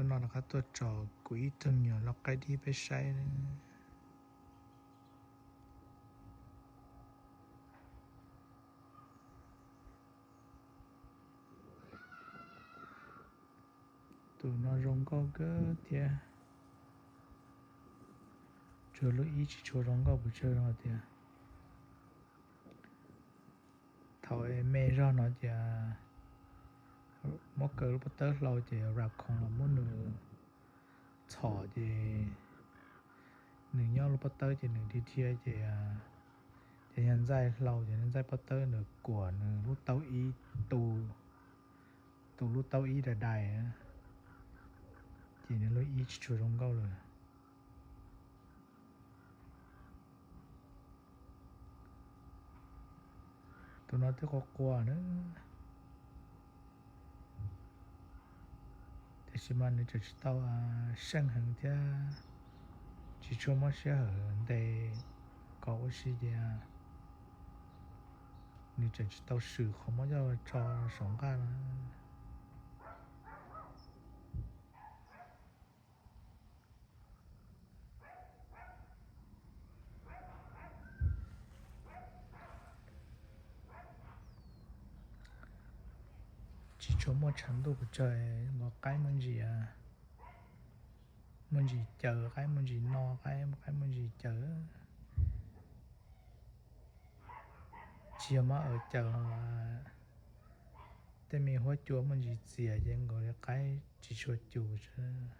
No rov qab tuaj tso kuv ib tug me nyuam lau qaib dib peb saib. Tus no zoo nkauj kawg thiab. Tsuas lub ib tsis tshua zoo nkauj pes tsawg no tias. Thaum me zog no ces muab kaw lub pob tawb hlau ces raccoon los muab nws txhom ces nws nyob lub pob tawb ces nws dhia dhia ces, ces yog ntxaij hlau ces ntxaij pob tawb nws kuam nws lub taub ib tu, tu lub taub ib dai dai, ces nws lub ib tsis tshua zoo nkauj lawm. Tus no twb qua qua na, tiam sis mas nws tseem tsis tau seej heev thiab tsis tshua muaj sij hawm ntes kom ua si ces nws tseem tsis tau swm qhov muab coj tso saum nqaj na. Tsis tshua muaj tshav ntuj pes tsawg, nkaus qaib muaj ntsis, muaj ntsis caws, qaib muaj ntsis no, qaib, qaib muaj ntsis caws. Tsis yog mob aws caws, tej me huab cua muaj ntsis txias ces nkaus li qaib tsis tshua cus xwb.